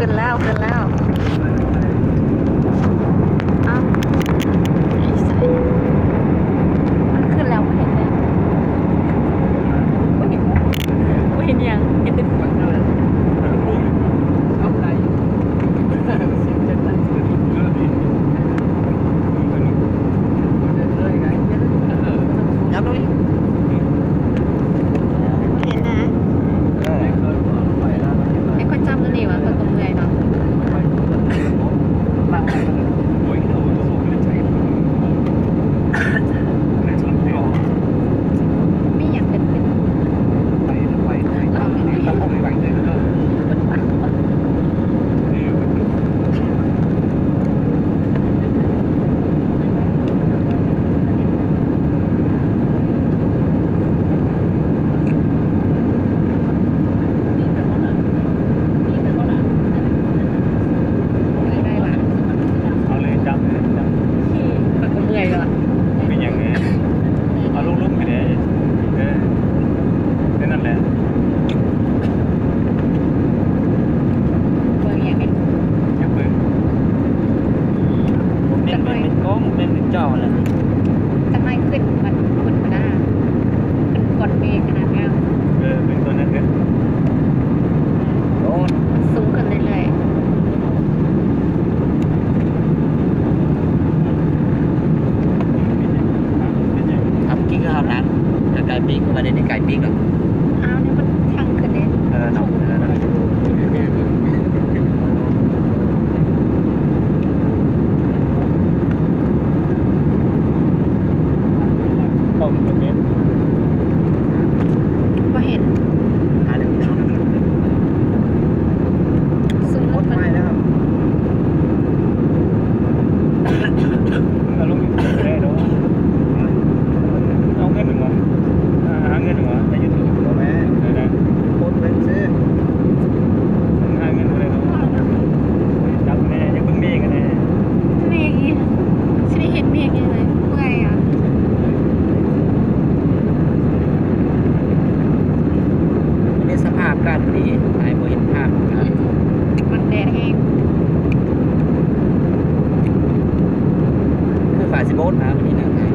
ຂຶ້ນແລ້ວ ຂຶ້ນແລ້ວ. ອ້າວ ໄປໃສ? ມັນຂຶ້ນແລ້ວ ບໍ່ເຫັນເລີຍ. ບໍ່ເຫັນ ບໍ່ເຫັນຫຍັງ ເຫັນແຕ່ ເຫັນນະ. ໃຫ້ຂ້ອຍຈັບໂຕນີ້ວ່າ ຂ້ອຍກໍເມື່ອຍເນາະ. ມີຫຍັງເກີດຂຶ້ນ? ເອົາເລີຍ ຈັບເລີຍ ຈັບ. ຂ້ອຍກໍເມື່ອຍແລ້ວ. ເປັນຫຍັງເອີຍ? ເອົາລົງໆ ກໍໄດ້. ເອີ ແນວນັ້ນແຫຼະ. ເບິ່ງຫຍັງນີ້? ຢາກເບິ່ງ. ບໍ່ແມ່ນ ແມ່ນ ແມ່ນກ້ອງ ແມ່ນເຈົ້າຫັ້ນແຫຼະ. ຈັກໜ້ອຍຂຶ້ນ ມັນຂຶ້ນມາໜ້າ ຂຶ້ນກ້ອນເມກຂະໜາດງາມ. ເອີ ເບິ່ງຕອນນັ້ນເດີ. ໂອ້ ມັນສູງຂຶ້ນເລື້ອຍໆ. ເປັນຫຍັງ? ເປັນຫຍັງ? ເອົາກິນກັບເຮົານະ ກະໄກ່ປີກ ເພາະວ່າດຽວນີ້ໄກ່ປີກແລ້ວ. ອ້າວ ນີ້ມັນທາງຂຶ້ນເດ້. ເອີ ເນາະ ເອີ ເນາະ. ບໍ່ເຫັນ ບໍ່ເຫັນ. ຫາເລື່ອງ ສົມມຸດ ໄປແລ້ວ. ອາລົມ ໄດ້ດອກ. ເອົາເງິນຫວາ? ຫາເງິນຫວາ? ໃນຢູທູບ. ບໍ່ແມ່ນ ໂພສເງິນຊື່. ຫາເງິນບໍ່ໄດ້ດອກ. ຈັບແນ່ ຢາກເບິ່ງເມກແນ່. ເມກອີ່ຫຍັງ? ຊິໄດ້ເຫັນເມກຫຍັງເລີຍ? ເມື່ອຍອະ. ໃນສະພາບອາກາດນີ້ ອ້າຍບໍ່ເຫັນພາບ. ມັນແດດແຮງ. ຄືຟ້າຊິໂບດນະມື້ນີ້ນະ.